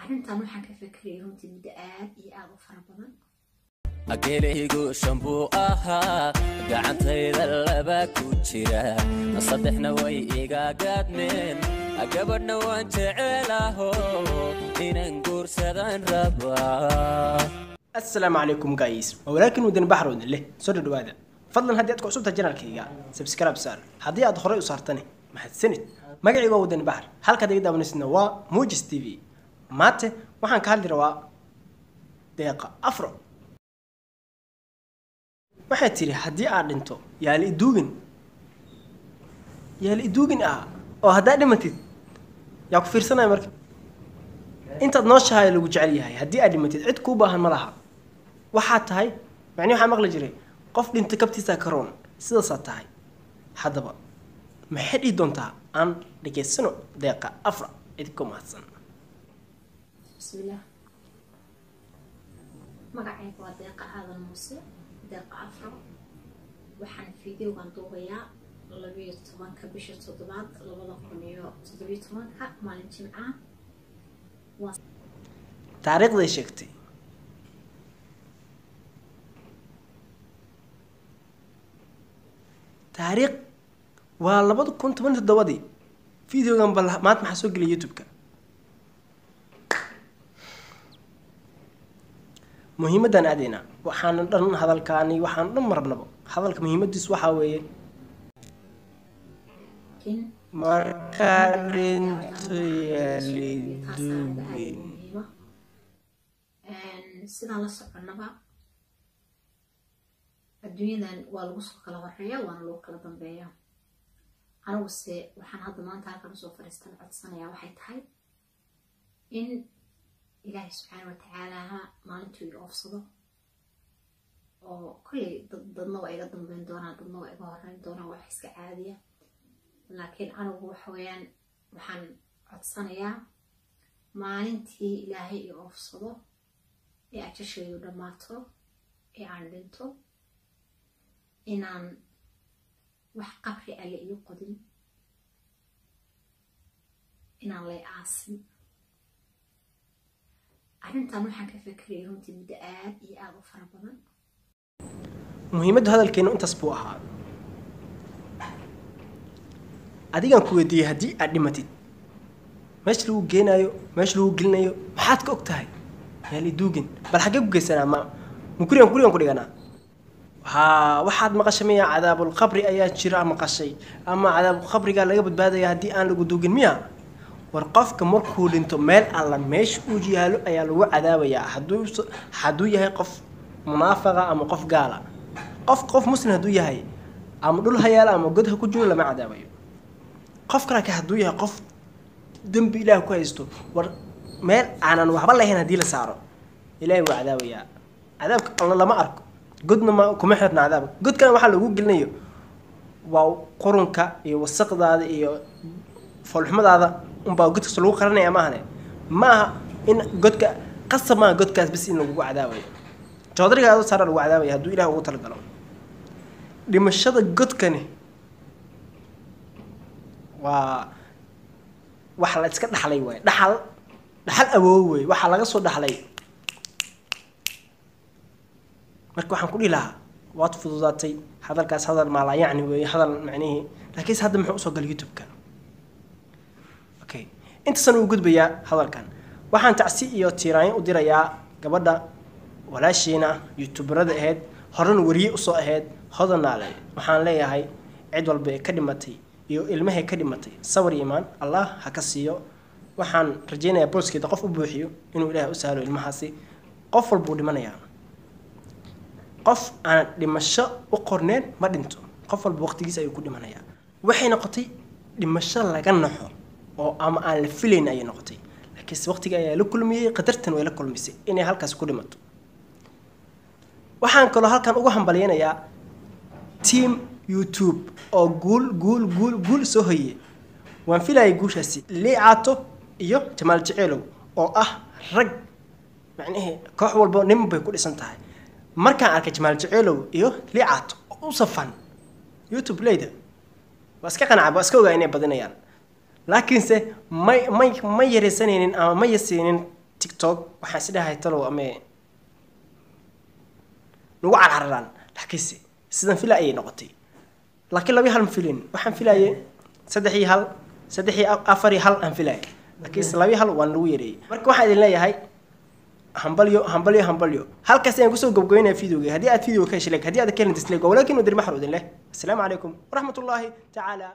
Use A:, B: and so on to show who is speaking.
A: Arrintan waxaan ka fekerayay runtii muddo aad iyo aada u fara badan.
B: Geelihigu shan buu ahaa, gacantayda laba ku jira, saddexna way iga gaadmeen. Gabadhna waan jecelaho, inaan guursadaan rabaa.
C: Asalaamu calaykum guys, waa walaalkiin Wadani Baxar wadin leh soo dhadhawaada. Fadlan haddii aad ku cusubtahay channelkayga, subscribe saar. Haddii aad horey u saartane, mahadsanid. Magacayga waa Wadani Baxar, halkaad iga daawanaysidna waa Muujis TV. Maante waxaan ka hadli rabaa Deeqa Afro. Waxay tidhi haddii aad dhinto yaala iduugin, yaala iduugin ah. Oo haddaad dhimatid yaa ku fiirsanaya? Marka intaad nooshahay lagu jecel yahay, haddii aad dhimatid cid kuu baahan ma laha. Waxaa tahay macnihi waxaa maqli jiray qof dhinta kabtiisaa karoon, sidaasaa tahay. Haddaba maxay dhihi doontaa? Aan dhegaysano Deeqa Afra, idinku mahadsan.
A: Bismillaah, magacayga waa Deeqa Aadan Muuse, Deeqa Afro. Waxaan videogan duubayaa 12-ka bisha toddobaad 2017-ka, maalin Jimca.
C: Taariikhday sheegtay. Taariikh waa 2017-dii. Videogan bal maanta maxaa soo geliyay YouTube-ka? Muhiimaddan aadaynaa, waxaana dhan hadalkaani, waxaan dhan marnabo hadalka muhiimadiisu waxaa weeye
A: in
C: markaa dhinto yaaliduugin.
A: Sidaan la soconnaba, adduunyadan waa lagu soo kala horeeya, waana lagu kala dambeeya. Aniguse waxaan hadda maanta halkan usoo fadhiistan codsanayaa waxay tahay in Ilaahay subxaana watacaalaha maalintuu i oofsado, oo kolley dadna waa iga dambeyn doonaa, dadna waa iga horeyn doonaa, wax iska caadiya. Laakiin anigu waxa weeyaan waxaan codsanayaa maalintii Ilaahay i oofsado ee ajashaydu dhammaato ee aan dhinto inaan wax qabri alle ii qodin, inaan lay aasin. Arrintan waxaan ka fekerayay runtii muddo aad iyo aada u fara badan.
C: Muhiimadda hadalkeenu intaas buu ahaa. Adigaan ku weydiiyey, haddii aad dhimatid meesha lagu geenaayo, meesha lagu gelinayo, maxaad ka og tahay? Yaal iduugin, bal xaggee ku geysanaa? Ma gurigan ku dhiganaa? Haa, waxaad maqashay miya cadaabulqabri ayaa jira? Maqashay ama cadaabulqabrigaa laga badbaadaya haddii aan lagu duugin miya? War qofka markuu dhinto meel alla meesha uu yaalo ayaa lagu cadaabayaa, hadduu yahay qof munaafaqa ama qof gaala. Qof muslim hadduu yahay, ama dhul ha yaalo ama god ha ku jiro, lama cadaabayo. Qof kale ka hadduu yahay qof dembi Ilaah ku haysto, war meel aanan waxba lahayn haddii la saaro, Ilaahay waa cadaabayaa. Cadaabka Alla lama arko, godna ma kuma xirna cadaabka. Godkana waxaa lagu gelinayo waa qurunka iyo wasaqdaada iyo foolxumadaada unbaa godkaas lagu qaranaya. Maahane ma aha in godka qasab maaha godkaas bas in lagugu cadaabayo. Joodariga adoo saara lagu cadaabaya hadduu Ilaah ugu talagalo. Dhimashada godkani waa wax la iska dhaxlay waay, dhaxal awoow wey, waxaa laga soo dhaxlay. Marka waxaan ku dhihi lahaa waad fududaatay hadalkaas, hadal maalaa yacni weeye, hadal macnihii. Laakiinse hadda muxuu usoo galay YouTube-ka? Okay, intaasan uu gudbayaa hadalkan. Waxaan tacsi iyo tiiraanyo u dirayaa gabadha walaashiina youtuberada ahayd, horena weriye usoo ahayd, Hodanaale. Waxaan leeyahay cid walba ee ka dhimatay iyo ilmahay ka dhimatay sawir iimaan Allah ha ka siiyo. Waxaan rajaynayaa booskeeda qof u buuxiyo inuu Ilaahay u sahlo ilmahaasi. Qof walbuu dhimanayaa, qof aan dhimasho u qorneen ma dhinto. Qof walba waqtigiisa ayuu ku dhimanayaa. Waxay noqotay dhimasho laga naxo oo ama aan la filayn ayay noqotay, laakiinse waqtiga ayaa la kulmiyey, qadartan way la kulmisay inay halkaas ku dhimato. Waxaan kaloo halkan ugu hambalyaynayaa team YouTube oo guul guul guul guul soo hoyey. Waan filayay guushaasi. Liicaato iyo Jamaal Jeceelow oo ah rag macnihii koox walba nin bay ku dhisan tahay. Markaan arkay Jamaal Jeceelow iyo Liicaato oo u safan YouTube leyda, waa iska qanacay, waa iska ogaa inay badinayaan, laakiinse may yaraysanaynin ama ma yasiinin TikTok. Waxaan is dhahay talow ame nagu carcararaan, laakiinse sidan fila ayay noqotay. Laakiin 2-1 ma filin, waxaan filayay 3-1, 3 iyo 4 iyo 1 aan filayay, laakiinse 2-1 waan lagu yareeyay. Marka waxaan idin leeyahay hambalyo, hambalyo, hambalyo. Halkaas ayaan kusoo gabgabeynaya videoga. Haddii aad videoga ka heshay, like; haddii aad ka helin, dislike. Waa walaalkiin Wadir Maxar idin leh, assalaamu calaykum waraxmatullaahi tacaala.